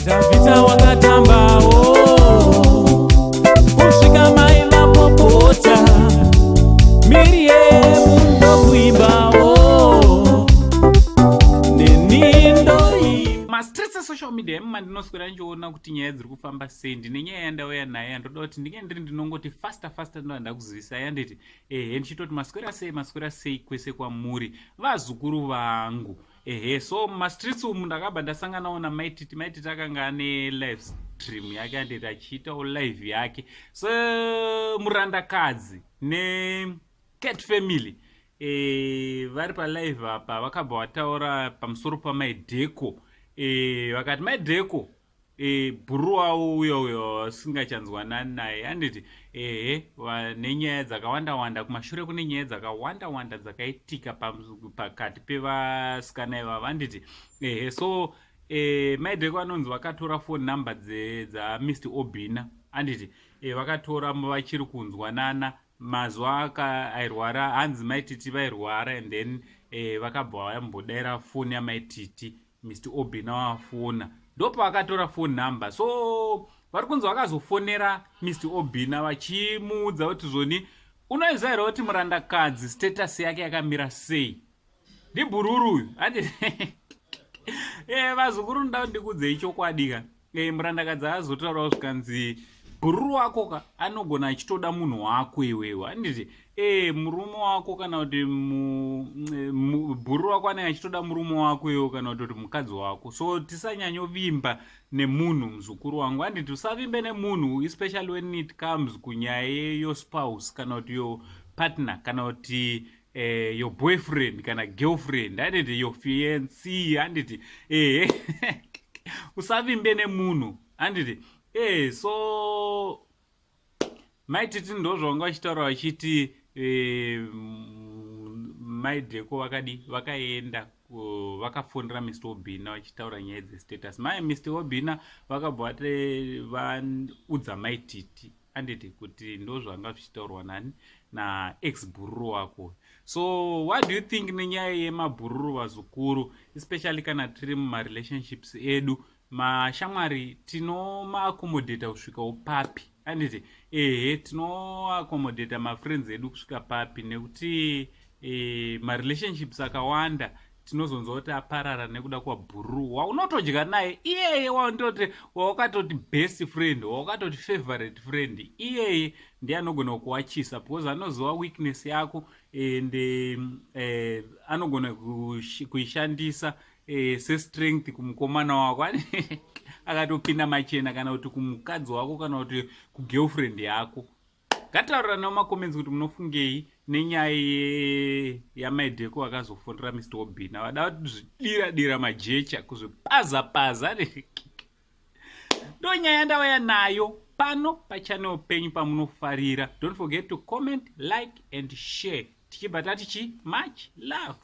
Dhavhidha wakatambawo kusvika mai vapopota, Miriyemu ndokuimbawo neni ndoimba. Mastreets esocial media emu mandinoswera ndichiona kuti nyaya dziri kufamba sei. Ndine nyaya yandauya nayo yandoda kuti ndinge ndiri ndinongoti faster faster, ndoda ndakuzivisa yanditi ehe, ndichitoti maswera sei, maswera sei kwese kwamuri, vazukuru vangu. Ehe, so mumastreets umu ndakabva ndasanganawo naMaititi. Maititi akanga ane live stream yake, anditi achiitawo live yake. So murandakadzi necat family vari palive apa vakabva vataura pamusoro pamaidheko. Vakati Maidheko bhuru wavo uyo uyo vasingachanzwanani naye, handiti? Ehe, nenyaya dzakawanda wanda kumashure, kune nyaya dzakawanda wanda dzakaitika pakati pevasikana ivava, handiti? Ehe, so Maidheko anonzi vakatora phone number dzaMr Obina, handiti? Vakatora vachiri kunzwanana mazuva aka airwara, hanzi Maititi vairwara, and then vakabva vambodaira foni yaMaititi Mr Obina wafona, ndopavakatora phone number. So vari kunzi vakazofonera Mr Obina vachimuudza kuti zvoni, unoziva here kuti murandakadzi status yake yakamira sei? Ndibhururu uyu andi. Vazukuru, ndoda ndikudzei chokwadi ka. Murandakadzi azotaurawo zvikanzi bhururu wako ka anogona achitoda munhu wako iwewe, handiti? Murume wako kana kuti bhururu wako anenge achitoda murume wako iwewe kana kuti mukadzi wako. So tisanyanyovimba nemunhu, muzukuru wangu, handiti? Usavimbe nemunhu, especially when it comes kunyaya yeyour spouse kana kuti your partner kana kuti your boyfriend kana girlfriend, handiti? Your fiancé, handiti? Ehe, usavimbe nemunhu, handiti? So Maititi ndo zvavanga vachitaura vachiti Maidheko vakadi vakaenda vakafonera Mr Obina vachitaura nyaya dzestatus. Mai Mr Obina vakabva vaudza Maititi, anditi, kuti ndo zvanga zvichitaurwa nani, naex bhururu wako. So what do you think nenyaya yemabhururu, vazukuru, especially kana tiri mumarelationships edu? Mashamwari tinomaaccommodata kusvikawo papi, anditi? Ehe, tinoaccommodata mafriends edu kusvika papi? Nekuti marelationships akawanda tinozonzwa kuti aparara nekuda kwabhururu waunotodya naye iyeye, waundoti wawakatoti best friend, wawakatoti favorite friend. Iyeye ndiye anogona kuwachisa because anoziva weakness yako and anogona kuishandisa sestrength kumukomana wako akatopinda machena, kana kuti kumukadzi wako, kana kuti kugirlfriend yako. Ngataurirana mumacomments kuti munofungei nenyaya yaMaidheko akazofonera Mr Obina vada kuzvidira dira majecha, kuzvipaza paza. Ndo nyaya ndauya nayo pano pachannel penyu pamunofarira. Don't forget to comment, like and share. Tichibva tati chi much love.